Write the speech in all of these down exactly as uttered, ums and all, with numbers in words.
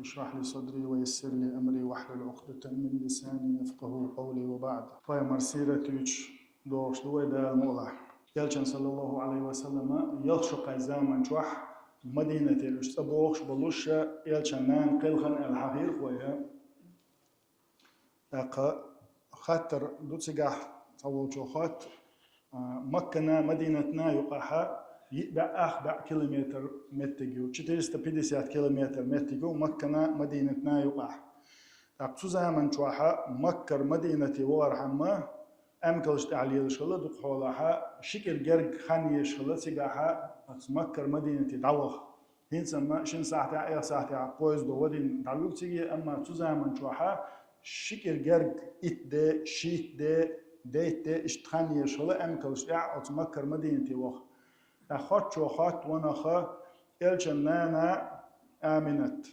اشرح لي صدري ويسر لي أمري واحلل عقدة من لساني يفقهوا قولي وبعد. Пайхамар сират юьйцуш догӀуш ду вай, Дала мукъ лахь. Элчан, саллаллаху Ӏалайхи ва саллама, ялх шо кхаьчча заман чохь Мадинате уьш цӀа богӀуш болуш, Элчан нана кхелхина аьлла хьахийра вай. ТӀаккха хаттар ду цигахь, цхьаволчо хоатт, а, Маккана, Мадинатна юкъахь йиъ бӀе, ах бӀе километр меттиг ю, четыреста пятьдесят километр меттиг ю Маккана, Мадинатна юкъахь. ТӀаккха цу заман чохь Маккара Мадинате вахархьама, Ӏамкалш тӀехь лелаш хилла дукха хьолахь, ши кӀира герга хан еш хилла цигахь, оцу Маккара Мадинате дӀаваха. ХӀинца-м шина сахьтехь, эх сахьтехь поездо вадийна дӀавуьгу цига, амма цу заман чохь ши кӀира герга, итт де, шийтта де, дейтта де, иштта хан еш хилла Ӏамкалш тӀехь оцу Маккара Мадинате ваха. ТӀаккха хоттачо хоатт вайна, Элчан нана Аминат,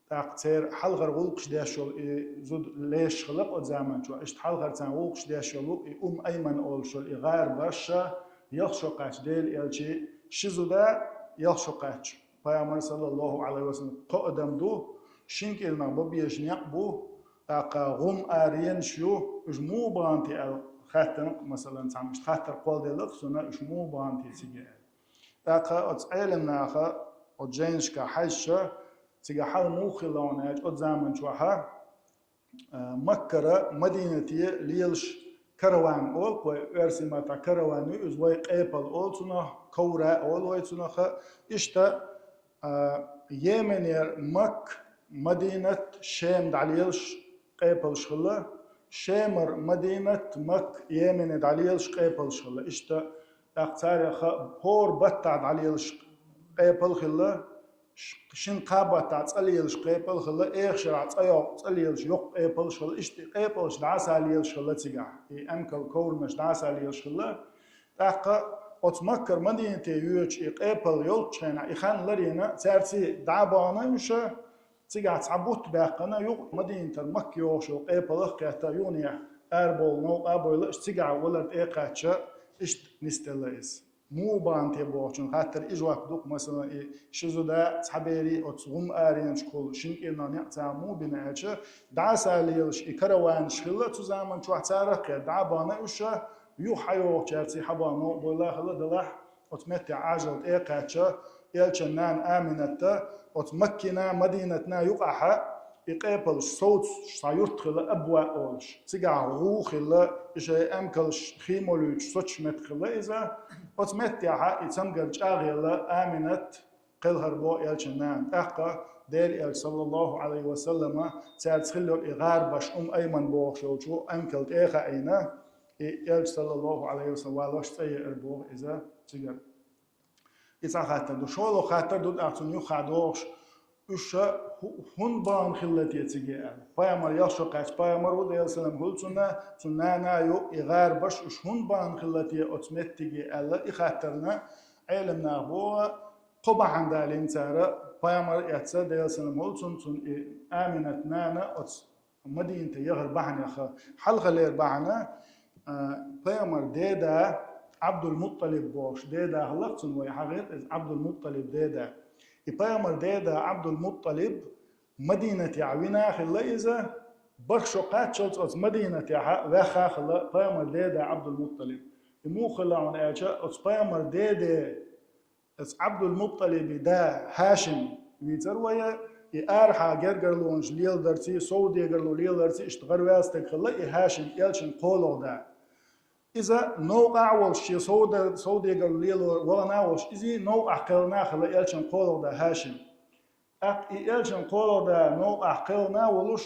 тӀаккха церан хьалхара гӀуллакхаш деш йолу и зуда леш хилла оцу заман чохь. Иштта хьалхара царна гӀуллакхаш деш йолу и Умм Айман олуш йолу и гӀарабаш, ялх шо кхаьчча Делан Элча, ши зуда, ялх шо кхаьчча. Пайхамар, саллаллаху Ӏалайхи ва саллам, кхо адам ду, шина кӀирнах бан безаш некъ бу, тӀаккха гӀум аренаш ю, уьш муха бахана те аьлла хаьттина, масалан, цхьамма иштта хаттар кхолладелла-кх суна, уьш муха бахана те цига аьлла. ТӀаккха оцу Ӏеламнаха, оцу жайнашкахь хьаьжча, цига хьал муха хилла хьуна аьлча, оцу заман чохь, а, Маккара Мадинате лелаш караван олу-кх вай, оьрсийн маттахь караван ю иза, вай къепал олу цунах, ковра олу вай цунах. Иштта, а, Йеменера Макка, Мадинат, Шем дӀалелаш къепалш хилла, Шемара Мадинат, Макка, Йемене дӀалелаш къепалш хилла. Иштта тӀаккха царех хӀора баттахь дӀалелаш къепал хилла, ш-, шина кхаа баттахь цкъа лелаш къепал хилла, эха шарахь цкъа йоккха цкъа лелаш йоккха къепалш хилла, иштта и къепалш дӀасалелаш хилла цигахь, и Ӏамкал ковранаш дӀасалелаш хилла. ТӀаккха оцу Маккара Мадинате йоьдуш и къепал йолчу хенахь, и хан ларийна, цаьрций дӀа а бахана уьш, цигахь цхьа бутт баьккхина, юха Мадинатера Макка йогӀуш йолу къепалх а кхетта, юханехьа арабовла новкъа а бовла, уьш цигахь валар тӀекхаьчча, иштта нисделла иза. Муха бахана те бохучун хаттар и жоп ду-кх, масалан, и ши зуда, цхьаберий оцу гӀум аренашкахула шина кӀирнах некъ царна муха бина аьлча, дӀасалелаш и караванаш хилла цу заман чохь, царах а кхетта дӀа а бахана уьш, юха хьайогӀучаьрций хьабахана новкъа бовла хилла делахь, оцу меттехь Ӏажал тӀекхаьчча, Элчан нана Аминатта оцу Маккина, Мадинатна юкъахь и къепалш совцуш цхьа юрт хилла, Абва олуш. Цигахь гӀу хилла, и шайн Ӏамкалш хи молуьйтуш соцуш меттиг хилла иза. Оцу меттехь и цамгар чӀагӀъелла, Аминат кхелхар боху Элчан нана. ТӀаккха Делан Элча, саллаллаху Ӏалайхи ва саллама, цаьрца хилла йолу и гӀарабаш, Умм Айман бохуш йолчу Ӏамкал тӀе а хаийна, и Элча, саллаллаху Ӏалайхи ва саллам, валош цӀа еара боху иза цигара. И цхьа хаттар ду. ШолгӀа хаттар ду тӀаккха цунна юххехь догӀуш, уьш хӀу-, хӀунда бахана хилла те цига аьлла. Пайхамар ялх шо кхаьчча, пайхамар ву, Делан салам хуьлда цунна, цуьнан нана а ю, и гӀарабаш, уьш хӀунда бахана хилла те оцу меттиге аьлла, и хаттарна Ӏеламнаха боху, кхо бахьана далийна цара, пайхамар а эцна, Делан салам хуьлда цунна, цунна и Аминат нана оцу Мадинате яхар бахьанех. Хьалхалера бахьана, а, пайхамар деда Ӏабдул-Мутталиб бохуш, деда хилла-кх цунна, вай хьахийра иза Ӏабдул-Мутталиб деда. И пайхамар деда Ӏабдул-Мутталиб Мадинатехь вина хилла иза, барх шо кхаччалц оцу Мадинатехь ваьхна хилла пайхамар деда Ӏабдул-Мутталиб. И муха хилла хьуна аьлча, оцу пайхамар деде Аса Ӏабдул-Мутталиби да Хьашим вийцар вай, и арахьа гергарлонаш леладарций, совдегарло леларций иштта гӀарваьлла стаг хилла и Хьашим, элчан кхоалгӀа да. Иза новкъахь а волуш, шен совда-, совдегарло лело вахана а волуш, изий новкъахь кхелхина а хилла элчан кхоалгӀа да Хьашим. ТӀаккха и элчан кхоалгӀа да новкъахь кхелхина а волуш,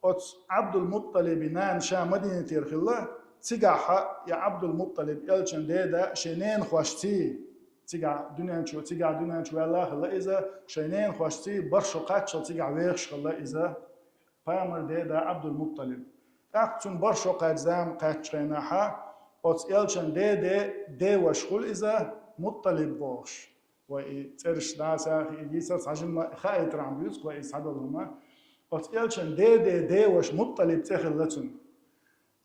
оцу Ӏабдул-Мутталиби нана ша Мадинатера хилла, цигахь и Ӏабдул-Мутталиб, элчан деда, шен ненахошций, цигахь дуьнен чу, цигахь дуьнен чу ваьлла а хилла иза, шайн ненахошций барх шо кхаччалц цигахь вехаш хилла иза, пайхамар деда Ӏабдул-Мутталиб. ТӀаккха цунна барх шо кхаьчча зама кхаьччу хенахь, оцу элчан деде деваша хуьлу иза, Мутталиб бохуш. Вай и цӀераш дӀа а сагӀа и дийцар, цхьа жимма хаийтархьама буьйцу вай иза цхьадолу хӀума. Оцу элчан деде деваша Мутталиб цӀе хилла цунна.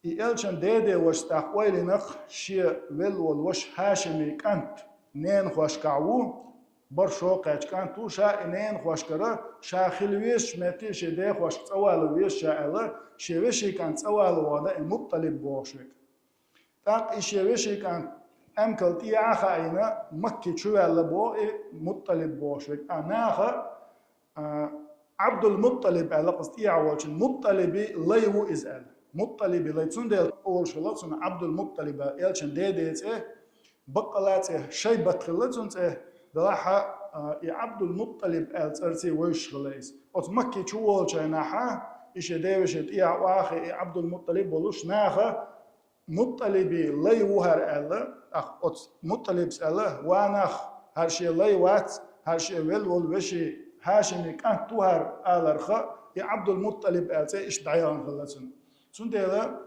И элчан деде вашас тӀаккха ойла йина-кх, шен велла волу ваша Хьашимий кӀант ненахошкахь ву, бархӀ шо кхаьчча кӀант ву, ша и ненахошкара, ша хила везачу метте шен дехошка цӀа вала веза ша аьлла, шен вешин кӀант цӀа вала вахана и МуттӀалиб бохуш верг. ТӀаккха и шен вешин кӀант Ӏамкал тӀехьа а хаийна, Макке чу ваьлла боху и МуттӀалиб бохуш верг. Ткъа наха, а, Ӏабдул-МуттӀалиб аьлла кхуза тӀехьа волчун, МуттӀалиби лай ву иза аьлла. МуттӀалиби лай, цундела олуш хилла цунна Ӏабдул-МуттӀалиб аьлла, элчан деден цӀе, баккъала а цӀе, Шайбат хилла цуьнан цӀе, делахь а, а, и Ӏабдул-МуттӀалиб аьлла цӀарца вевзаш хилла иза. Оцу Макке чу волчу хенахь, и шен ден вешин тӀехьа охьахиъна и Ӏабдул-МуттӀалиб волуш, наха МуттӀалиби лай ву хӀара аьлла, тӀаккха оцу МуттӀалибас аьлла: «Ва нах, хӀара шен лай вац, хӀара шен велла волу вешин ХӀашимин кӀант ву хӀара», аларх, и Ӏабдул-МуттӀалиб аьлла цӀе иштта дӀаяхана хилла цуьнан. Цундела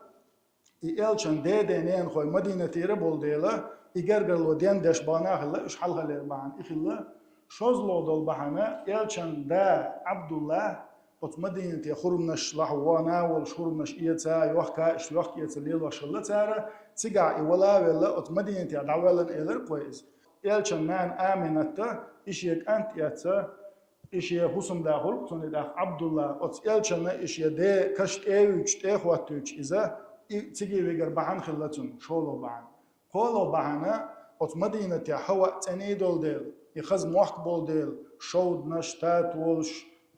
и элчан деден ненахой Мадинатера болу дела, и гергарло дендеш бахана а хилла, уьш хьалхалера бахьана и хилла, шозлагӀа долу бахьана элчан да Ӏабдулла оцу Мадинате хурманаш лахьа вахана а волуш, хурманаш эца а, йохка а, иштта йохка-эца лелош хилла цара, цигахь и вала а велла, оцу Мадинате дӀавоьллина элира кхо иза. Элчан нана Аминатта и шен кӀант эцна, и шен хӀусамда хуьлу цунна тӀаккха Ӏабдулла, оцу элчанна и шен ден каш тӀе а вуьтуш, тӀе а хӀоттуьйтуш иза, и цига вигар бахьана хилла цунна, шолгӀа бахьана. КхоалгӀа бахьана оцу Мадинатехь хӀаваъ цӀена долу дела, и хаза мохк болу дела, шовданаш, татолаш,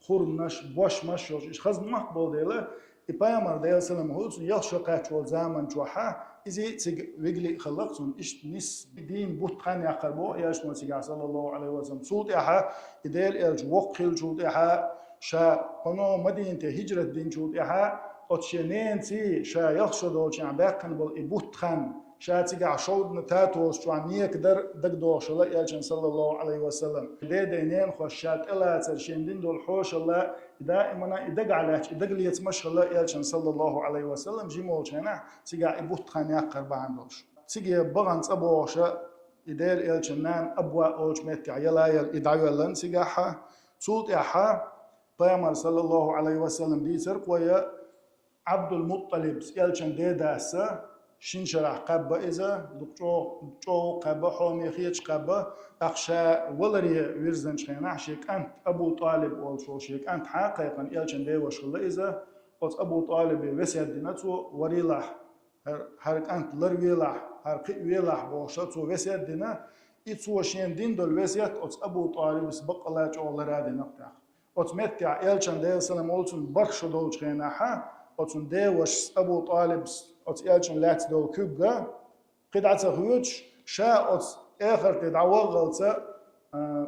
хурманаш, бошмаш йолуш, иза хаза мохк болу дела, и пайхамар, Делан салам хуьлда цунна, ялх шо кхаьчча волу заман чохь а, иза а цига вигли а хилла цунна, иштта нисса дийнна бутт хан яккхар боху элчано цигахь, саллаллаху Ӏалайхи ва саллам. Цул тӀаьхьа и Делан элча воккха хиллачул тӀаьхьа, ша кхуьнан Мадинате хӀижрат динчул тӀаьхьа, оцу шен ненаций ша ялх шо долчохь баьккхина болу и бутт хан, ша цигахь шовдана татолаш чохь нека дар дагадогӀуш хилла элчан, саллаллаху Ӏалайхи ва саллам. Деден ненахоша ша тӀелацар, шен дина долу хьошалла, и даимана и дагахь лаьтташ, и дагалецамаш хилла элчан, саллаллаху Ӏалайхи ва саллам, жима волчу хенахь цигахь и бутт хан яккхар бахьана долуш. Цига бахана цӀа богӀуша, и Делан элчан нана Абва олучу меттехь яла а елла, и дӀавоьллина цигахьа. Цул тӀаьхьа пайхамар, саллаллаху Ӏалайхи ва саллам, дийцар кхуо я, Ӏабдул-МуттӀалибс, элчан дедас, шина шарахь кхаьбба иза, дукха чӀогӀа, чӀогӀа кхаьбба, хьоме хеташ кхаьбба, тӀаккха ша валаре вирзинчу хенахь шен кӀант Абу ТӀалиб олуш волу шен кӀант хьа а кхайкхина, элчан деваша хилла иза, оцу Абу ТӀалибе весет дина цо, варелахь, хӀара, хӀара кӀант ларвелахь, хӀара кхиавелахь бохуша, цо весет дина, и цо шена дина долу весет оцу Абу ТӀалибас баккъала а чӀогӀа лара а дина тӀаккха. Оцу меттехь элчан, Делан салам хуьлда цунна, бархӀ шо долчу хенахьа, оцу девашас Абу ТӀалибс оцу элчан лаьцна долу куьг а, кхин дӀа ца хоьцуш, ша оцу эхарте дӀаваххалца, а,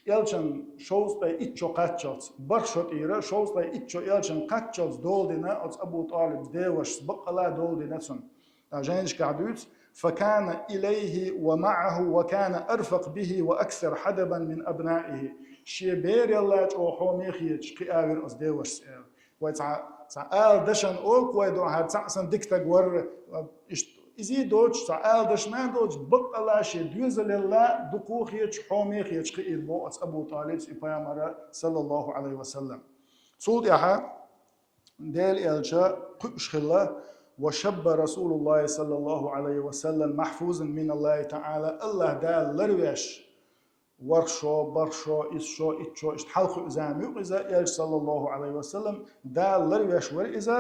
элчан шовзткъе итт шо кхаччалц, бархӀ шо тӀера, шовзткъе итт шо элчан кхаччалц дола дина оцу Абу ТӀалибс девашас, баккъала а дола дина цунна. Ткъа жайнашкахь дуьйцу: «فكان إليه ومعه وكان أرفق به وأكثر حدبا من أبنائه». Шен бералла чӀогӀа хьоме хеташ кхиавира оцу девашас аьлла. Вай цхьа, цхьа ала дашан олу кхуо, хӀара цхьаъ санна дика стаг вара, иштта изий доцуш, цхьа ала дашна а доцуш, баккъала шен доьзалалла дукха хеташ, хьоме хеташ кхиира боху оцу Абу ТӀалибс и пайхамара, саллаллаху Ӏалайхи ва саллам. Цул тӀаьхьа Делан элча кхуьуш хилла: «وشب رسول الله صلى الله عليه وسلم محفوظا من الله تعالى», АллахӀ Дала ларвеш, ворхӀ шо, бархӀ шо, исс шо, итт шо, иштта хьалакхуьу зама ю иза, элча, саллаллаху Ӏалайхи ва саллам, Дала ларвеш вара иза,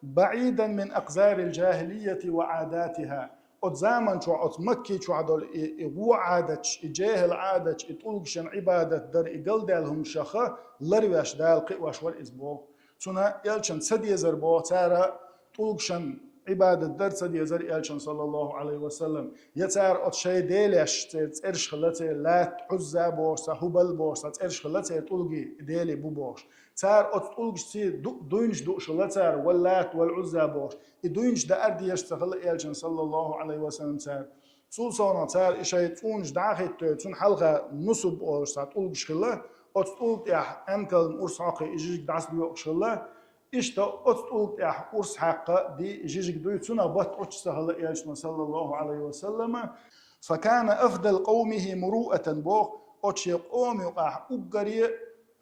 «بعيدا من أقذار الجاهلية وعاداتها». Оцу заман чохь, оцу Макки чохь долу и, и гӀо Ӏадаташ, и жехӀил Ӏадаташ, и тӀулгашан Ӏибадат дар, и галдаьлла хӀуманашха ларвеш, Дала кхиош вара иза боху. Цунна элчан ца дезар боху цара, тӀулгашан Ӏибадат дар ца дезар элчан, саллаллаху Ӏалайхи ва саллам. Я цара оцу шайн делеш, церан цӀераш хилла церан, Лат, Ӏузза бохуш, цхьа Хубал бохуш, цхьа цӀераш хилла церан, тӀулгий, делий бу бохуш. Цара оцу тӀулгашций ду-, дуйнаш дууш хилла цара, вал Лат, вал Ӏузза бохуш. И дуйнаш даар дезаш ца хилла элчан, саллаллаху Ӏалайхи ва саллам, цара. Цул совнаха цара и шайн цӀунаш дӀа а хӀиттадой, цунна хьалха нусуб олуш цхьа тӀулгаш хилла, оцу тӀулга тӀехь Ӏамкална урс хьокхий и жижиг дӀасадоькъуш хилла, иштта оцу тӀулга тӀехь урс хьаькхна ди и жижиг дуй, цунах батта Ӏуттуш ца хилла элчано, саллаллаху Ӏалайхи ва саллама. «فكان أفضل قومه مروءة», боху, оцу шен къоман юкъахь уггаре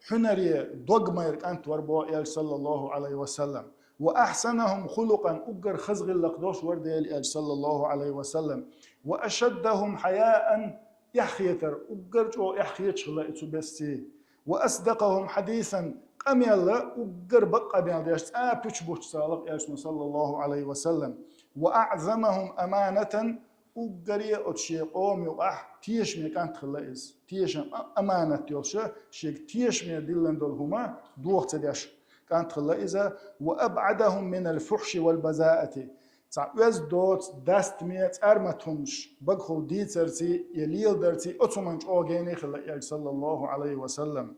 хьуьнаре, дог майра кӀант вара боху элча, саллаллаху Ӏалайхи ва саллам. «وأحسنهم خلقا», уггар хаза гӀиллакх долуш вара Делан элча, саллаллаху Ӏалайхи ва саллам. «وأشدهم حياء», эхь хетар, уггар чӀогӀа эхь хеташ хилла и цу бесси. وأصدقهم حديثا, къамел а уггар бакъ къамел деш, цкъа пуьча бутташ ца хилла Элчано, саллаллаху Ӏалайхи ва саллам. وأعظمهم أمانة, уггаре а оцу шен къома юкъахь тешаме кӀант хилла иза. Тешам а-, аманат йолуш, шега тешаме диллина долу хӀума доха ца деш кӀант хилла иза. وأبعدهم من الفحش والبذاءة. Цхьа оьзда доцу дастаме цӀармат хӀуманаш, багахула дийцарций я леладарций, оцу хӀуманна чӀогӀа гена хилла Элча, саллаллаху Ӏалайхи ва саллам.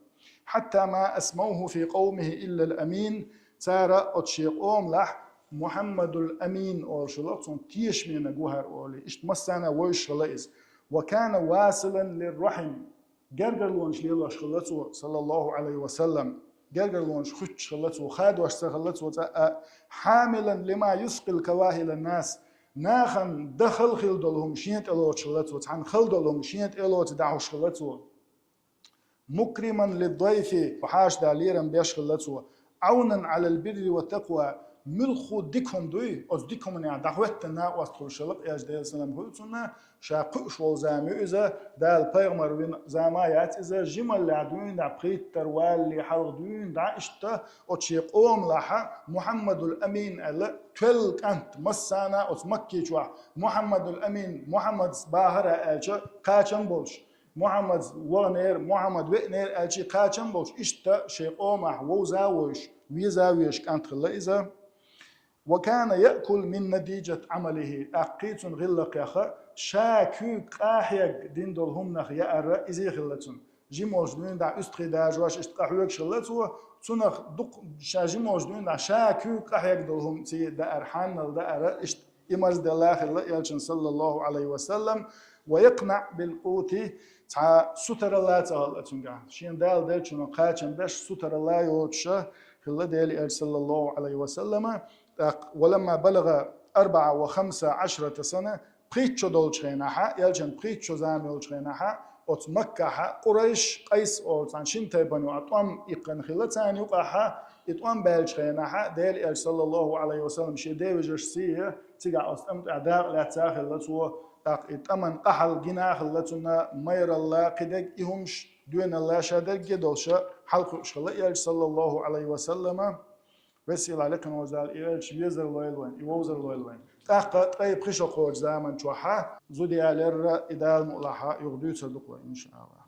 حتى ما أسموه في قومه إلا الأمين, цара оцу шен къомалахь Мухьаммадул Амин олуш хилла, цунна тешаменаг ву хӀара олий. Иштта массарна а вевзаш хилла иза. وكان واصلا للرحم, гергарлонаш лелош хилла цо, саллаллаху Ӏалайхи ва саллам. Гергарлонаш хуьттуш хилла цо, хадош ца хилла цо цкъа а. حاملا لما يسقي الكواهل الناس, нахана дан хала хила долу хӀума шен тӀе лоцуш хилла цо, цхьана хала долу хӀума шен тӀе лоций дӀахьош хилла цо. مكرما للضيف, хьаша да лерам беш хилла цо. عونا على البر والتقوى, муьлхха дика хӀума дуй, оцу дика хӀуманехь дӀахӀоьттина накъост хуьлуш хилла Элча, Делан салам хуьлда цунна, ша кхуьуш волу зама ю иза, Дала пайхамар вина зама яц иза, жималлехь дуьйна дӀа пхийттара валале хьалха дуьйна дӀа иштта оцу шен къомалахь Мухьаммадул Амин аьлла, тоьлла кӀант массарна а оцу Макки чохь Мухьаммадул Амин, Мухьаммадс бахара аьлча, кхачам болуш. Мухьаммад ваханера, Мухьаммад веанера аьлча кхачам болуш, иштта шайн къомах вовза а вовзуш, веза а везаш кӀант хилла иза. وكان يأكل من نتيجة عمله, тӀаккха цуьнан гӀиллакхех ша куьйга къахьега дина долу хӀуманах яар иза хилла цуьнан. Жима волуш дуьйна дӀа уьстагӀий даржош иштта къахьоьгуш хилла цо, цунах дукха ша жима волуш дуьйна дӀа ша куьйга къахьега долу хӀума ций даар, хьаннал даар, иштта и марзделла хилла Элчан, саллаллаху Ӏалайхи ва саллам. ويقنع بالقوت, цхьа сутаралла ца хилла цуьнгахь. Шена Дала деллачунах кхачам беш, сутаралла йоцуша хилла Делан Элча, саллаллаху Ӏалайхи ва саллама. ТӀаккха, ولما بلغ أربع وخمس عشرة سنة, пхийтта шо долчу хенахь, Элчан пхийтта шо зама йолчу хенахь, оцу Маккахь Къурайш, Къайс олу цхьана шина тайпана йолу тӀом иккхина хилла царна юкъахь, и тӀом баьллачу хенахь, Делан Элча, саллаллаху Ӏалайхи ва саллам, шен девижаш сий, цигахь оцу тӀам тӀехь дакъа лаьцна хилла цо, тӀаккха и тӀаман къахьалла гина хилла цунна, майралла, кхидерг и хӀумаш, доьналла ша дерриге долуш хьалакхуьуш хилла Элча, саллаллаху Ӏалайхи ва саллама. Веза-сийлахь лекхина волчу Дала и Элча везар лойла вайн, и вовзар лойла вайн. ТӀаккха ткъе пхи шо кхочу заман чохь зуда яларра и Дала мукъалахь юха дуьйцур ду-кх вай, иншааллахь.